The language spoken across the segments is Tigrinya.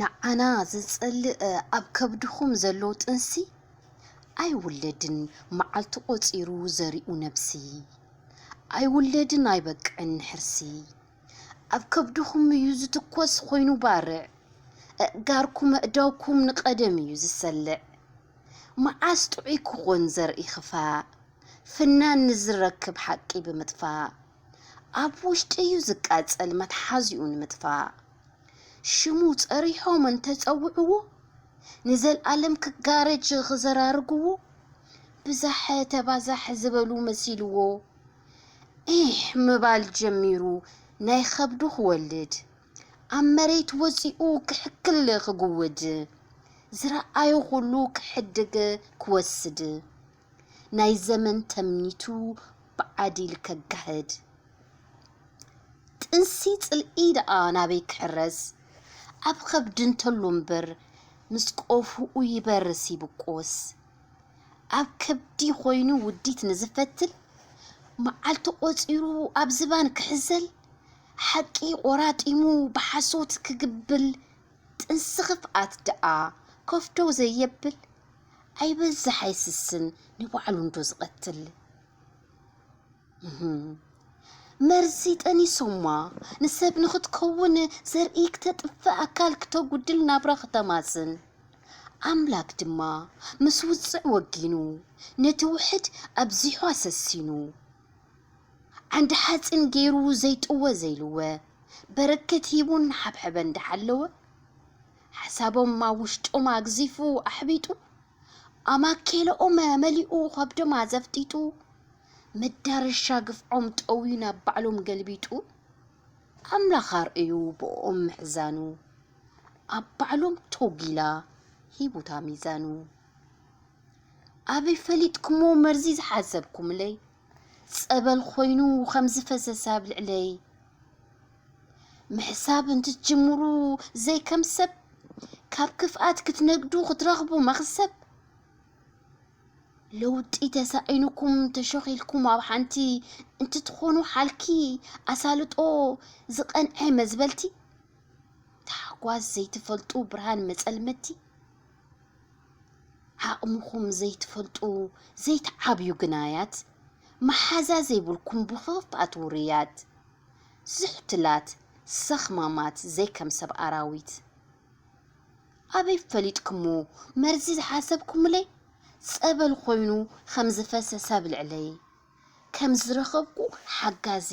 ንዓና ዝጸልእ ኣብ ከብድኹም ዘሎ ጥንሲ ኣይውለድን፣ መዓልቲ ቆጺሩ ዘሪኡ ነብሲ። ኣይውለድን ኣይበቅዕን ሕርሲ። ኣብ ከብድኹም እዩ ዝትኮስ ኮይኑ ባርዕ፣ ኣእጋርኩም ኣእዳውኩም ንቐደም እዩ ዝሰልዕ። መዓስ ጥዑይ ክኾን ዘርኢ ክፋእ፣ ፍናን ንዝረክብ ሓቂ ብምጥፋእ። ኣብ ውሽጢ እዩ ዝቃጸል መትሓዚኡ ንምጥፋእ። ሽሙ ጸሪሖም እንተጸውዕዎ፣ ንዘልኣለም ክጋረጅ ክዘራርግዎ፣ ብዛሕ ተባዛሕ ዝበሉ መሲልዎ። ኢሕ ምባል ጀሚሩ ናይ ከብዱ ክወልድ፣ ኣብ መሬት ወጺኡ ክሕክል ክግውድ፣ ዝረኣዮ ኩሉ ክሕድግ ክወስድ፣ ናይ ዘመን ተምኒቱ ብዓዲል ከጋህድ። ጥንሲ ጽልኢ ደኣ ናበይ ክሕረስ፣ ኣብ ከብዲ እንተሎ እምበር፣ ምስ ቆፍኡ ይበርስ ይብቆስ። ኣብ ከብዲ ኮይኑ ውዲት ንዝፈትል፣ መዓልቲ ቆጺሩ ኣብ ዝባን ክሕዘል፣ ሓቂ ቆራጢሙ ብሓሶት ክግብል፣ ጥንሲ ክፍኣት ደኣ ከፍዶ ዘየብል፣ ኣይበዝሕ ኣይስስን ንባዕሉ እንዶ ዝቐትል። እህም። መርዚ ጠኒሶማ ንሰብ ንኽትከውን ዘርኢ ክተጥፍእ ኣካል ክተጉድል ናብራ ክተማስን። ኣምላክ ድማ ምስ ውፅዕ ወጊኑ ነቲ ውሕድ ኣብዚሑ ኣሰሲኑ። ዓንዲ ሓፂን ገይሩ ዘይጥወ ዘይልወ በረከት ሂቡን ሓብሐበ እንዳሓለወ ሓሳቦም ኣብ ውሽጦም ኣግዚፉ ኣሕቢጡ ኣማኬለኦም መሊኡ ከብዶም ኣዘፍጢጡ መዳረሻ ግፍዖም ጠውዩ ናብ ባዕሎም ገልቢጡ ኣምላኽ ኣርእዩ ብኦም ምሕዛኑ ኣብ ባዕሎም ተጒላ ሂቡታ ሚዛኑ። ኣበይ ፈሊጥኩሞ መርዚ ዝሓሰብኩምለይ ጸበል ኮይኑ ከም ዝፈሰሰ ኣብ ልዕለይ ምሕሳብ እንትትጅምሩ ዘይከም ሰብ ካብ ክፍኣት ክትነግዱ ክትረኽቡ መኽሰብ ለውጢ ተሳኢኑኩም ተሸኺልኩም ኣብ ሓንቲ እንትትኾኑ ሓልኪ ኣሳልጦ ዝቐንዐ መዝበልቲ ታሕጓስ ዘይትፈልጡ ብርሃን መጸልመቲ ዓቕምኹም ዘይትፈልጡ ዘይትዓብዩ ግናያት መሓዛ ዘይብልኩም ብኽፍኣት ውርያት ዝሕትላት ሰኽማማት ዘይከም ሰብ ኣራዊት ኣበይ ፈሊጥክሞ መርዚ ዝሓሰብኩምለይ ጸበል ኮይኑ ከም ዝፈሰሰ ኣብ ልዕለይ ከም ዝረኸብኩ ሓጋዚ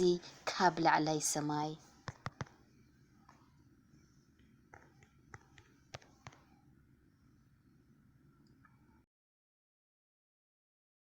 ካብ ላዕላይ ሰማይ